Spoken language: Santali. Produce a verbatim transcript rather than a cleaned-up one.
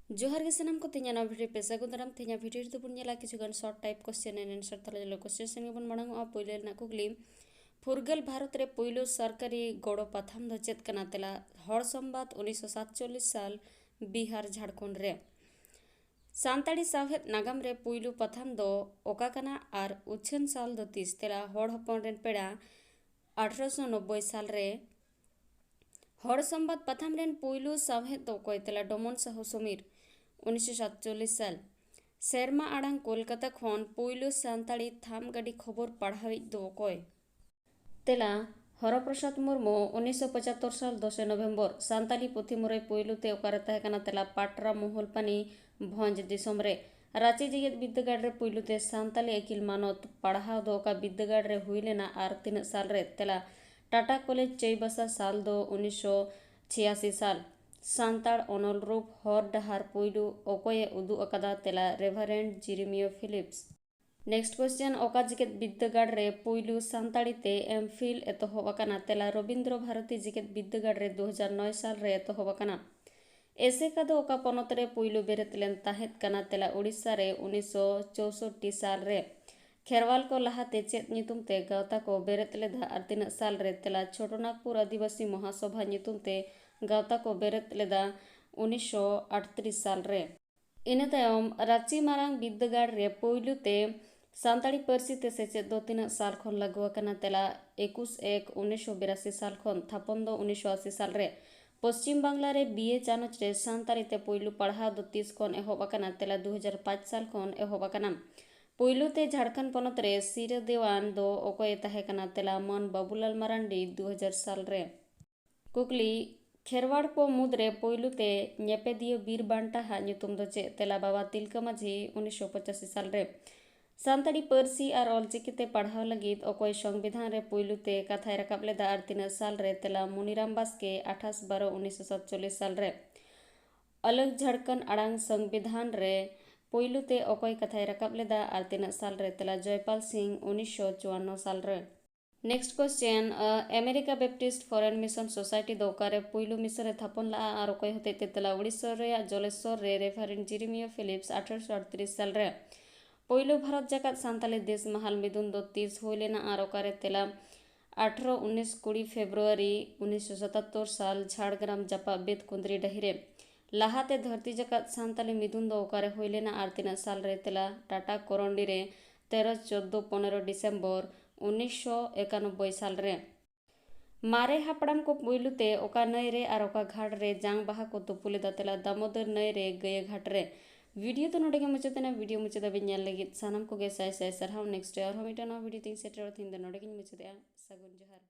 ᱡᱚᱦᱟᱨ ᱜᱮ ᱥᱟᱱᱟᱢ ᱠᱚ, ᱛᱮᱦᱮᱧᱟᱜ ᱱᱚᱣᱟ ᱵᱷᱤᱰᱤᱭᱳ ᱨᱮ ᱯᱮ ᱥᱟᱹᱜᱩᱱ ᱫᱟᱨᱟᱢ᱾ ᱛᱮᱦᱮᱧᱟᱜ ᱵᱷᱤᱰᱤᱭᱳ ᱨᱮᱫᱚ ᱵᱚᱱ ᱧᱮᱞᱟ ᱠᱤᱪᱷᱩ ᱜᱟᱱ ᱥᱚᱨᱴ ᱴᱟᱭᱤᱯ ᱠᱚᱥᱪᱮᱱ ᱮᱱᱰ ᱟᱱᱥᱟᱨ᱾ ᱛᱟᱦᱚᱞᱮ ᱪᱚᱞᱚ ᱠᱚᱥᱪᱮᱱ ᱥᱮᱱ ᱜᱮᱵᱚᱱ ᱢᱟᱲᱟᱝ ᱚᱜᱼᱟ᱾ ᱯᱳᱭᱞᱳ ᱨᱮᱱᱟᱜ ᱠᱩᱠᱞᱤ, ᱯᱷᱩᱨᱜᱟᱹᱞ ᱵᱷᱟᱨᱚᱛ ᱨᱮ ᱯᱳᱭᱞᱳ ᱥᱚᱨᱠᱟᱨᱤ ᱜᱚᱲᱚ ᱯᱟᱛᱷᱟᱢ ᱫᱚ ᱪᱮᱫ ᱠᱟᱱᱟ? ᱛᱮᱞᱟ, ᱦᱚᱲ ᱥᱚᱢᱵᱟᱫ, ᱩᱱᱤᱥᱥᱚ ᱥᱟᱛᱪᱚᱞᱞᱤᱥ ᱥᱟᱞ, ᱵᱤᱦᱟᱨ, ᱡᱷᱟᱲᱠᱷᱚᱸᱰ ᱨᱮ᱾ ᱥᱟᱱᱛᱟᱲᱤ ᱥᱟᱶᱦᱮᱫ ᱱᱟᱜᱟᱢ ᱨᱮ ᱯᱩᱭᱞᱩ ᱯᱟᱛᱷᱟᱢ ᱫᱚ ᱚᱠᱟ ᱠᱟᱱᱟ ᱟᱨ ᱩᱪᱷᱟᱹᱱ ᱥᱟᱞ ᱫᱚ ᱛᱤᱥ? ᱛᱮᱞᱟ, ᱦᱚᱲ ᱦᱚᱯᱚᱱ ᱨᱮᱱ ᱯᱮᱲᱟ, ᱟᱴᱷᱨᱚᱥᱚ ᱱᱚᱵᱵᱳᱭ ᱥᱟᱞ ᱨᱮ᱾ ᱦᱚᱲ ᱥᱚᱢᱵᱟᱫ ᱯᱟᱛᱷᱟᱢ ᱨᱮᱱ ᱯᱩᱭᱞᱩ ᱥᱟᱶᱦᱮᱫ ᱫᱚ ᱚᱠᱚᱭ? ᱛᱮᱞᱟ, ᱰᱚᱢᱚᱱ ᱥᱟᱦᱩ ᱥᱚᱢᱤᱨ, ᱩᱱᱤᱥᱥᱚ ᱥᱟᱛᱪᱚᱞᱞᱤᱥ ᱥᱟᱞ᱾ ᱥᱮᱨᱢᱟ ᱟᱲᱟᱝ ᱠᱳᱞᱠᱟᱛᱟ ᱠᱷᱚᱱ ᱯᱩᱭᱞᱩ ᱥᱟᱱᱛᱟᱲᱤ ᱛᱷᱟᱢ ᱜᱟᱹᱰᱤ ᱠᱷᱚᱵᱚᱨ ᱯᱟᱲᱦᱟᱣᱤᱡ ᱫᱚ ᱚᱠᱚᱭ? ᱛᱮᱞᱟ, ᱦᱚᱨᱚᱯᱨᱚᱥᱟᱫᱽ ᱢᱩᱨᱢᱩ, ᱩᱱᱤᱥᱥᱚ ᱯᱚᱸᱪᱟᱛᱛᱳᱨ ᱥᱟᱞ, ᱫᱚᱥᱮ ᱱᱚᱵᱷᱮᱢᱵᱚᱨ᱾ ᱥᱟᱱᱛᱟᱞᱤ ᱯᱩᱛᱷᱤ ᱢᱩᱨᱟᱹᱭ ᱯᱩᱭᱞᱩ ᱛᱮ ᱚᱠᱟᱨᱮ ᱛᱟᱦᱮᱸ ᱠᱟᱱᱟ? ᱛᱮᱞᱟ, ᱯᱟᱴᱨᱟ ᱢᱩᱦᱩᱞᱯᱟᱱᱤ, ᱵᱷᱚᱸᱡᱽ ᱫᱤᱥᱚᱢ ᱨᱮ᱾ ᱨᱟᱸᱪᱤ ᱡᱮᱜᱮᱛ ᱵᱤᱨᱫᱟᱹᱜᱟᱲ ᱨᱮ ᱯᱩᱭᱞᱩ ᱛᱮ ᱥᱟᱱᱛᱟᱞᱤ ᱟᱹᱠᱤᱞ ᱢᱟᱱᱚᱛ ᱯᱟᱲᱦᱟᱣ ᱫᱚ ᱚᱠᱟ ᱵᱤᱨᱫᱟᱹᱜᱟᱲ ᱨᱮ ᱦᱩᱭ ᱞᱮᱱᱟ ᱟᱨ ᱛᱤᱱᱟᱹᱜ ᱥᱟᱞ ᱨᱮ? ᱛᱮᱞᱟ, ᱴᱟᱴᱟ ᱠᱚᱞᱮᱡᱽ, ᱪᱟᱹᱭᱵᱟᱥᱟ᱾ ᱥᱟᱞ ᱫᱚ ᱩᱱᱤᱥᱥᱚ ᱪᱷᱤᱭᱟᱥᱤ ᱥᱟᱞ᱾ ᱥᱟᱱᱛᱟᱲ ᱚᱱᱚᱞ ᱨᱩᱯ ᱦᱚᱨ ᱰᱟᱦᱟᱨ ᱯᱩᱭᱞᱩ ᱚᱠᱚᱭᱮ ᱩᱫᱩᱜ ᱟᱠᱟᱫᱟ? ᱛᱮᱞᱟ, ᱨᱮᱵᱷᱟᱨᱮᱱᱰ ᱡᱤᱨᱤᱢᱤᱭᱳ ᱯᱷᱤᱞᱤᱯᱥ᱾ ᱱᱮᱠᱥᱴ ᱠᱚᱥᱪᱮᱱ, ᱚᱠᱟ ᱡᱮᱜᱮᱛ ᱵᱤᱨᱫᱟᱹᱜᱟᱲ ᱨᱮ ᱯᱩᱭᱞᱩ ᱥᱟᱱᱛᱟᱲᱤ ᱛᱮ ᱮᱢ ᱯᱷᱤᱞ ᱮᱛᱚᱦᱚᱵ ᱟᱠᱟᱱᱟ? ᱛᱮᱞᱟ, ᱨᱚᱵᱤᱱᱫᱨᱚ ᱵᱷᱟᱨᱚᱛᱤ ᱡᱮᱜᱮᱛ ᱵᱤᱨᱫᱟᱹᱜᱟᱲ ᱨᱮ ᱫᱩ ᱦᱟᱡᱟᱨ ᱱᱚᱭ ᱥᱟᱞ ᱨᱮ ᱮᱛᱚᱦᱚᱵ ᱟᱠᱟᱱᱟ᱾ ᱮᱥᱮᱠᱟ ᱫᱚ ᱚᱠᱟ ᱯᱚᱱᱚᱛ ᱨᱮ ᱯᱩᱭᱞᱩ ᱵᱮᱨᱮᱫ ᱞᱮᱱ ᱛᱟᱦᱮᱸᱫ ᱠᱟᱱᱟ? ᱛᱮᱞᱟ, ᱩᱲᱤᱥᱥᱟ ᱨᱮ ᱩᱱᱤᱥᱥᱚ ᱪᱳᱥᱚᱴᱴᱤ ᱥᱟᱞ ᱨᱮ᱾ ᱠᱷᱮᱨᱣᱟᱞ ᱠᱚ ᱞᱟᱦᱟᱛᱮ ᱪᱮᱫ ᱧᱩᱛᱩᱢ ᱛᱮ ᱜᱟᱶᱛᱟ ᱠᱚ ᱵᱮᱨᱮᱫ ᱞᱮᱫᱟ ᱟᱨ ᱛᱤᱱᱟᱹᱜ ᱥᱟᱞ ᱨᱮ? ᱛᱮᱞᱟ, ᱪᱷᱳᱴᱳᱱᱟᱜᱽᱯᱩᱨ ᱟᱹᱫᱤᱵᱟᱹᱥᱤ ᱢᱚᱦᱟᱥᱚᱵᱷᱟ ᱧᱩᱛᱩᱢ ᱛᱮ ᱜᱟᱶᱛᱟ ᱠᱚ ᱵᱮᱨᱮᱫ ᱞᱮᱫᱟ ᱩᱱᱤᱥᱥᱚ ᱟᱴᱛᱨᱤᱥ ᱥᱟᱞ ᱨᱮ᱾ ᱤᱱᱟᱹ ᱛᱟᱭᱚᱢ ᱨᱟᱸᱪᱤ ᱢᱟᱨᱟᱝ ᱵᱤᱨᱫᱟᱹᱜᱟᱲ ᱨᱮ ᱯᱩᱭᱞᱩ ᱛᱮ ᱥᱟᱱᱛᱟᱲᱤ ᱯᱟᱹᱨᱥᱤ ᱛᱮ ᱥᱮᱪᱮᱫ ᱫᱚ ᱛᱤᱱᱟᱹᱜ ᱥᱟᱞ ᱠᱷᱚᱱ ᱞᱟᱹᱜᱩ ᱟᱠᱟᱱᱟ? ᱛᱮᱞᱟ, ᱮᱠᱩᱥ ᱮᱠ ᱩᱱᱤᱥᱥᱚ ᱵᱤᱨᱟᱥᱤ ᱥᱟᱞ ᱠᱷᱚᱱ, ᱛᱷᱟᱯᱚᱱ ᱫᱚ ᱩᱱᱤᱥᱥᱚ ᱟᱥᱤ ᱥᱟᱞ ᱨᱮ᱾ ᱯᱚᱥᱪᱤᱢ ᱵᱟᱝᱞᱟ ᱨᱮ ᱵᱤ ᱮ ᱪᱟᱱᱚᱪ ᱨᱮ ᱥᱟᱱᱛᱟᱲᱤ ᱛᱮ ᱯᱩᱭᱞᱩ ᱯᱟᱲᱦᱟᱣ ᱫᱚ ᱛᱤᱥ ᱠᱷᱚᱱ ᱮᱦᱚᱵ ᱟᱠᱟᱱᱟ? ᱛᱮᱞᱟ, ᱫᱩ ᱦᱟᱡᱟᱨ ᱯᱟᱸᱪ ᱥᱟᱞ ᱠᱷᱚᱱ ᱮᱦᱚᱵ ᱟᱠᱟᱱᱟ᱾ ᱯᱩᱭᱞᱩ ᱛᱮ ᱡᱷᱟᱲᱠᱷᱚᱸᱰ ᱯᱚᱱᱚᱛ ᱨᱮ ᱥᱤᱨᱟᱹ ᱫᱮᱣᱟᱱ ᱫᱚ ᱚᱠᱚᱭᱮ ᱛᱟᱦᱮᱸ ᱠᱟᱱᱟ? ᱛᱮᱞᱟ, ᱢᱟᱹᱱ ᱵᱟᱵᱩᱞᱟᱞ ᱢᱟᱨᱟᱱᱰᱤ, ᱫᱩ ᱦᱟᱡᱟᱨ ᱥᱟᱞ ᱨᱮ᱾ ᱠᱩᱠᱞᱤ, ᱠᱷᱮᱨᱣᱟᱲ ᱠᱚ ᱢᱩᱫᱽᱨᱮ ᱯᱩᱭᱞᱩ ᱛᱮ ᱧᱮᱯᱮᱫᱤᱭᱟᱹ ᱵᱤᱨ ᱵᱟᱱᱴᱟ ᱦᱟᱜ ᱧᱩᱛᱩᱢ ᱫᱚ ᱪᱮᱫ? ᱛᱮᱞᱟ, ᱵᱟᱵᱟ ᱛᱤᱞᱠᱟᱹ ᱢᱟᱹᱡᱷᱤ, ᱩᱱᱤᱥᱥᱚ ᱯᱚᱸᱪᱟᱥᱤ ᱥᱟᱞ ᱨᱮ᱾ ᱥᱟᱱᱛᱟᱲᱤ ᱯᱟᱹᱨᱥᱤ ᱟᱨ ᱚᱞᱪᱤᱠᱤ ᱛᱮ ᱯᱟᱲᱦᱟᱣ ᱞᱟᱹᱜᱤᱫ ᱚᱠᱚᱭ ᱥᱚᱝᱵᱤᱫᱷᱟᱱ ᱨᱮ ᱯᱩᱭᱞᱩ ᱛᱮ ᱠᱟᱛᱷᱟᱭ ᱨᱟᱠᱟᱵ ᱞᱮᱫᱟ ᱟᱨ ᱛᱤᱱᱟᱹᱜ ᱥᱟᱞ ᱨᱮ? ᱛᱮᱞᱟ, ᱢᱩᱱᱤᱨᱟᱢ ᱵᱟᱥᱠᱮ, ᱟᱴᱷᱟᱥ ᱵᱟᱨᱚ ᱩᱱᱤᱥᱥᱚ ᱥᱟᱛᱪᱚᱞᱞᱤᱥ ᱥᱟᱞ ᱨᱮ᱾ ᱟᱞᱟᱜᱽ ᱡᱷᱟᱲᱠᱷᱚᱸᱰ ᱟᱲᱟᱝ ᱥᱚᱝᱵᱤᱫᱷᱟᱱ ᱨᱮ ᱯᱩᱭᱞᱩ ᱛᱮ ᱚᱠᱚᱭ ᱠᱟᱛᱷᱟᱭ ᱨᱟᱠᱟᱵ ᱞᱮᱫᱟ ᱟᱨ ᱛᱤᱱᱟᱹᱜ ᱥᱟᱞ ᱨᱮ? ᱛᱮᱞᱟ, ᱡᱚᱭᱯᱟᱞ ᱥᱤᱝ, ᱩᱱᱤᱥᱥᱚ ᱪᱩᱣᱟᱱᱱᱚ ᱥᱟᱞ ᱨᱮ᱾ Next question, America Baptist foreign mission society ᱫᱚ ᱚᱠᱟᱨᱮ ᱯᱩᱭᱞᱩ ᱢᱤᱥᱚᱱ ᱮ ᱛᱷᱟᱯᱚᱱ ᱞᱟᱜᱼᱟ ᱟᱨ ᱚᱠᱚᱭ ᱦᱚᱛᱮᱡ ᱛᱮ ᱛᱮᱞᱟ? ᱩᱲᱤᱥᱥᱚᱨ ᱨᱮᱭᱟᱜ ᱡᱚᱞᱮᱥᱥᱚᱨ ᱨᱮ ᱨᱮᱵᱷᱟᱨᱮᱱᱰ ᱡᱤᱨᱤᱢᱤᱭᱚ ᱯᱷᱤᱞᱤᱯᱥ ᱟᱴᱷᱟᱨᱚᱥᱚ ᱟᱴᱛᱨᱤᱥ ᱥᱟᱞ ᱨᱮ ᱯᱩᱭᱞᱩ ᱵᱷᱟᱨᱚᱛ ᱡᱟᱠᱟᱛ ᱥᱟᱱᱛᱟᱞᱤ ᱫᱮᱥ ᱢᱟᱦᱟᱞ ᱢᱤᱫᱩᱱ ᱫᱚ ᱛᱤᱥ ᱦᱩᱭ ᱞᱮᱱᱟ ᱟᱨ ᱚᱠᱟᱨᱮ? ᱛᱮᱞᱟ ᱟᱴᱷᱨᱚ ᱩᱱᱤᱥ ᱠᱩᱲᱤ ᱯᱷᱮᱵᱽᱨᱩᱣᱟᱨᱤ ᱩᱱᱤᱥᱥᱚ ᱥᱟᱛᱟᱛᱛᱳᱨ ᱥᱟᱞ ᱡᱷᱟᱲᱜᱨᱟᱢ ᱡᱟᱯᱟᱜ ᱵᱮᱛᱠᱩᱸᱫᱽᱨᱤ ᱰᱟᱹᱦᱤ ᱨᱮ᱾ ᱞᱟᱦᱟᱛᱮ ᱫᱷᱟᱹᱨᱛᱤ ᱡᱟᱠᱟᱛ ᱥᱟᱱᱛᱟᱞᱤ ᱢᱤᱫᱩᱱ ᱫᱚ ᱚᱠᱟᱨᱮ ᱦᱩᱭ ᱞᱮᱱᱟ ᱟᱨ ᱛᱤᱱᱟᱹᱜ ᱥᱟᱞ ᱨᱮ? ᱛᱮᱞᱟ ᱴᱟᱴᱟ ᱠᱚᱨᱚᱱᱰᱤ ᱨᱮ ᱛᱮᱨᱚ ᱪᱳᱫᱽᱫᱳ ᱯᱚᱱᱮᱨᱚ ᱰᱤᱥᱮᱢᱵᱚᱨ ᱩᱱᱤᱥᱥᱚ ᱮᱠᱟᱱᱚᱵᱵᱳᱭ ᱥᱟᱞ ᱨᱮ᱾ ᱢᱟᱨᱮ ᱦᱟᱯᱲᱟᱢ ᱠᱚ ᱯᱩᱭᱞᱩ ᱛᱮ ᱚᱠᱟ ᱱᱟᱹᱭ ᱨᱮ ᱟᱨ ᱚᱠᱟ ᱜᱷᱟᱴ ᱨᱮ ᱡᱟᱝ ᱵᱟᱦᱟ ᱠᱚ ᱛᱩᱯᱩ ᱞᱮᱫᱟ? ᱛᱮᱞᱟ ᱫᱟᱢᱳᱫᱚᱨ ᱱᱟᱹᱭ ᱨᱮ ᱜᱟᱹᱭᱟᱹ ᱜᱷᱟᱴ ᱨᱮ᱾ ᱵᱷᱤᱰᱤᱭᱳ ᱫᱚ ᱱᱚᱰᱮ ᱜᱮ ᱢᱩᱪᱟᱹᱫ ᱮᱱᱟ᱾ ᱵᱷᱤᱰᱤᱭᱳ ᱢᱩᱪᱟᱹᱫ ᱦᱟᱹᱵᱤᱡ ᱧᱮᱞ ᱞᱟᱹᱜᱤᱫ ᱥᱟᱱᱟᱢ ᱠᱚᱜᱮ ᱥᱟᱭ ᱥᱟᱭ ᱥᱟᱨᱦᱟᱣ᱾ ᱱᱮᱠᱥᱴ ᱨᱮ ᱟᱨᱦᱚᱸ ᱢᱤᱫᱴᱟᱝ ᱱᱟᱣᱟ ᱵᱷᱤᱰᱤᱭᱳ ᱛᱤᱧ ᱥᱮᱴᱮᱨᱚᱜᱼᱟ᱾ ᱛᱮᱦᱮᱧ ᱫᱚ ᱱᱚᱰᱮ ᱜᱤᱧ ᱢᱩᱪᱟᱹᱫᱮᱜᱼᱟ᱾ ᱥᱟᱹᱜᱩᱱ ᱡᱚᱦᱟᱨ᱾